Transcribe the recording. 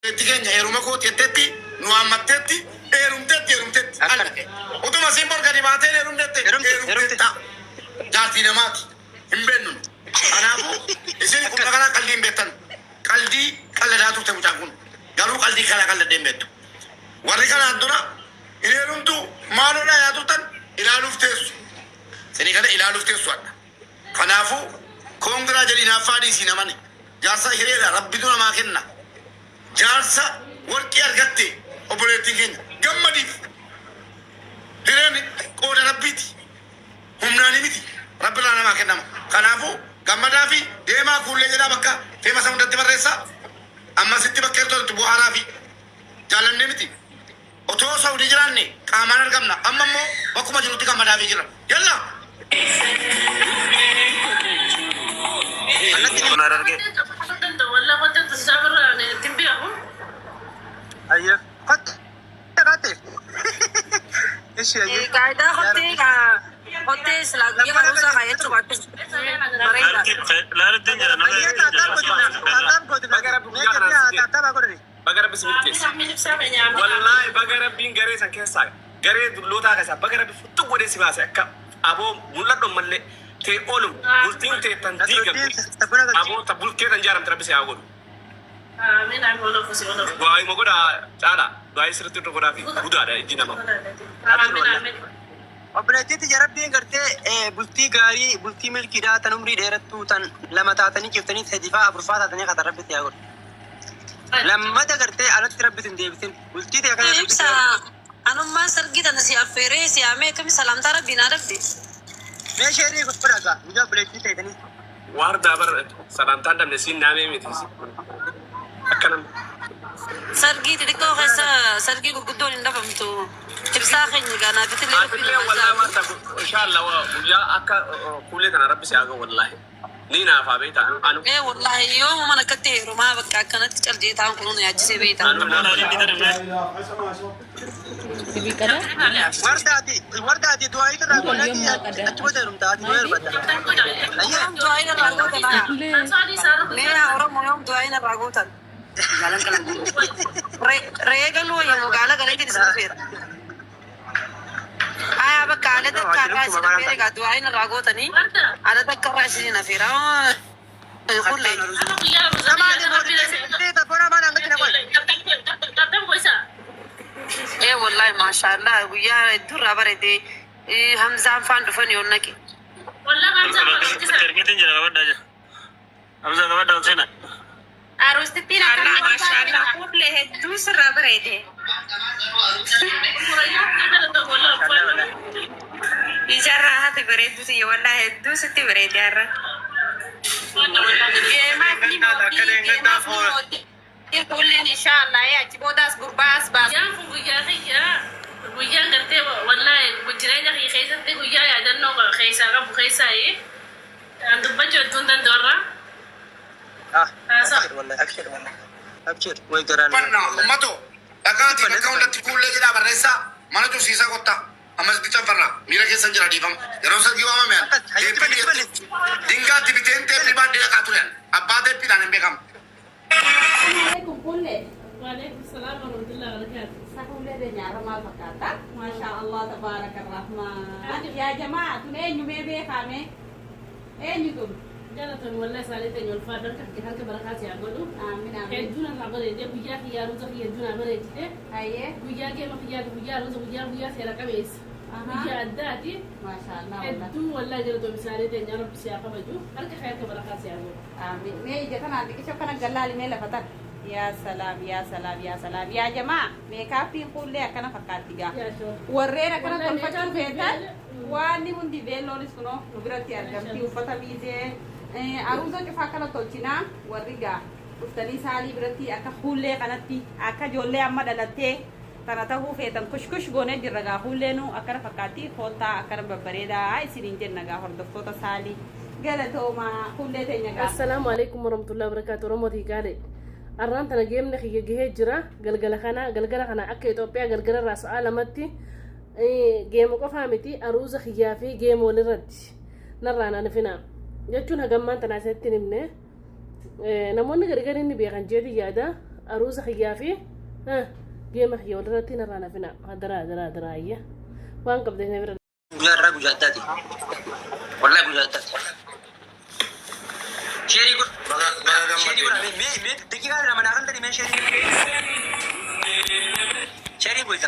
Itti keenya heeruma kooti jettetti nu haammatteetti heerumteetti heerumteetti. Akkana. Allaqe. Utuma siin bor gadi baatee heerumteette Heerumte, heerumte. heerumteetta. Jaartii namaati. Hin beeknu. nu. Kanaafuu isin kun kanaa qaldii hin beektan. Qaldii qalladaa turte mucaan kun. Garuu qaldii kana qalladee hin beektu. Warri kanaan dura hin heerumtu maaloodha yaa turtan ilaaluuf teessu. Isinii kana ilaaluuf teessu hadha. Kanaafuu koongiraa jedhi hinaaffaa dhiisii namani. Jaarsa hireedha rabbitu namaa kenna. Jaarsa warqii argatte obboleettiin keenya gammadiif. Hireen qooda rabbiiti. Humnaanii miti. Rabbi irraa namaa kennama. Kanaafuu gammadaa fi deemaa kuullee jedhaa bakka feema isa hundatti barreessaa. Ammasitti bakka hirtootti bu'aaraa fi jaallannee miti. Otoo Saudii jiraanne qaamaan argamna. Amma immoo bakkuma jirutti gammadaa fi jira. Yalla! Annatti Kun Harargee. Ayyo. Kotte kotte. Ishi ayyo. Qaayidaa qottee qottee silaa guyyaa haruusaa kaayachuu baattu bareeda. Laalutti jira nama Ayyo taataa godina. Taataa godina. Baga Rabbi guyyaa kanaan si ga'e. Taataa godhani. Baga Rabbi si milkeesse. Wallaahi baga Rabbiin garee san keessaa garee dullootaa keessaa baga Rabbi futtu godhee si baase akka aboo mul'adhu ammallee tee oolum bultiin tee tan diigamte aboo ta bultee tan jaaramte Rabbi si haa godhu. Du'aayuma godhaa caalaa du'aayii sirriitti irra godhaa fi gudaadha ijji namaa. Obboleettiitti jarabbiin gartee bultii gaarii bultii milkiidhaa tan umrii dheerattuu tan lama taatanii ciftanii sadifaa afurfaa taatanii katan rabbitti haa godhu. Lammata gartee alatti rabbitti hin deebisin. Bultii ta'e kana rabbitti Ibsa haa godhu. anummaan sargii tana si affeeree si yaamee akkami salaamtaa rabbiin haa dhabde. Mee sheerii godhaa gaa guyyaa obboleettii ta'etanii. Waardaa bar salaamtaan dhabne siin naamee miti. Akkanam. Sargii xixiqqoo keessa sargii gurguddoon hin dhabamtu. Ibsaa keenya gaanaafitillee rabbiin Atillee nu wallaahi gargaaru. waardaa inshallah guyyaa akka kuulee kana rabbi si haa ga'u wallaahi. Ni naafaa beektaa anu. Ee wallaahi yooma mana akkatti heerumaa bakka akkanatti calqee ta'an kun nu yaachisee beektaa. Anu Wardaati wardaati du'aayii irraa godhanii achi booda heerumta ati du'aa heerumta. Ayyo. Yoom du'aa irraa gootan haa? Mee yaa Oromoo yoom du'aa irraa gootan? Re'ee galuu wayya magaala galeetiin isin dhufeera. Haa bakka haala takka irraa isin affeera egaa du'aa irraa gootanii haala takka irraa isin affeera. Kullee. Namaani mootii taphoona maal hangatti na godhe. Ee wallaahi maashaallah guyyaa hedduu irraa bareede Hamzaan faan dhufan yoon naqe. Ergitiin jira qabadhaa jira. Hamza qabadhaa ol seenaa. Arustittiin Allah akkamii maashaallah kuulee hedduu sirraa bareede. Ijarraa hafi bareeddu tiyya wallaahi hedduu sitti bareede har'a. Geemaaf ni mootii, geemaaf ni mootii. Kuulleen inshaallah achi boodaas gurbaas baas. Guyyaan kun guyyaa kiyya guyyaan gartee wallaahi jireenya kiyya keessatti guyyaa yaadannoo keessaa qabu keessaayi an dubbachuu hedduu hin danda'u irraa Ah, haasa'a. abshir wallahi abshir wallahi. Abshir way garaan Uffannaa wallahi. ummatoo dhaqaatii bakka hundatti kuullee jedhaa barreessaa mana tursiisaa kottaa. Ammas bicha farraa miira keessan jira dhiifama. Yeroo sargii waamame an Akkas hayyutti teeppii balli dhiyeesse. balli. Dingaatti biteen teeppii baadhee dhaqaa ture an. Abbaa teeppiidhaan hin beekamu. Assalamualaikum kulle. Waalaikum salaam warahmatullahi wabarakatuh. Sahulee nyaara maal fakkaata? Maasha Allah tabaraka rahmaan. Yaa jamaa tun eenyu mee beekame? Eenyu tun? Galatoon wallahi isaanii teenya ulfaadha harka harka barakaa si haa godhu. Aamin aamin. Hedduu narraa bareedee guyyaa kiyyaa ruuza kiyya hedduu naa bareechite. Hayyee. Guyyaa geema kiyyaati guyyaa ruuza guyyaa guyyaa seera qabeessa. Guyyaa addaati. Maasha Allah wallahi. Hedduu wallahi galatoon isaanii teenya rabbi si haa kabaju. Harka kee harka barakaa si haa godhu. Aamin. Mee ija kanaan xiqqisho kana gallaali mee lafa tan. Yaa salaam yaa salaam yaa salaam yaa jamaa meekaappiin kuullee akkana fakkaatti gaa. Yaa shoo. Warreen akkana Wallahi tolfachuu meekaappiin feetan beela. waan hundi veelloonis kunoo nu biratti argamti uffata miizee aruuza cufaa akkana tolchinaa warri gaa dhuftanii saalii biratti akka kuullee kanatti akka ijoollee amma dhalattee tana tahuu feetan kushkush goonee jirra gaa kuulleenu akkana fakkaatti koottaa akkana babbareedaa isiniin jenna gaa hordoftoota saalii galatoomaa kuullee teenya gaa. Assalaamu alaikum warahmatullahi wabarakatuh. Oromoo gaale. Arraan tana geemni kiyya gahee jira. Galgala kana akka Itoophiyaa galgala irraa sa'a 2tti geema qofaa miti aruuza kiyyaa fi geema walirratti narraa naan fina jechuun hagammaan tanaa isatti himne namoonni gargari ni beekan jeeti yaada. Aruuza kiyyaa fi geema kiyya walirratti narraa nafina. Hadaraa hadaraa hadaraa ayya. Waan qabdee na bira. Guyyaa irraa guyyaa addaati. Wallahi guyyaa addaati. Sheerii godha. Baga baga Sheerii godha. gammaddee. Mee daqiiqaa 2 naa kan ta'e mee sheerii. Sheerii godha.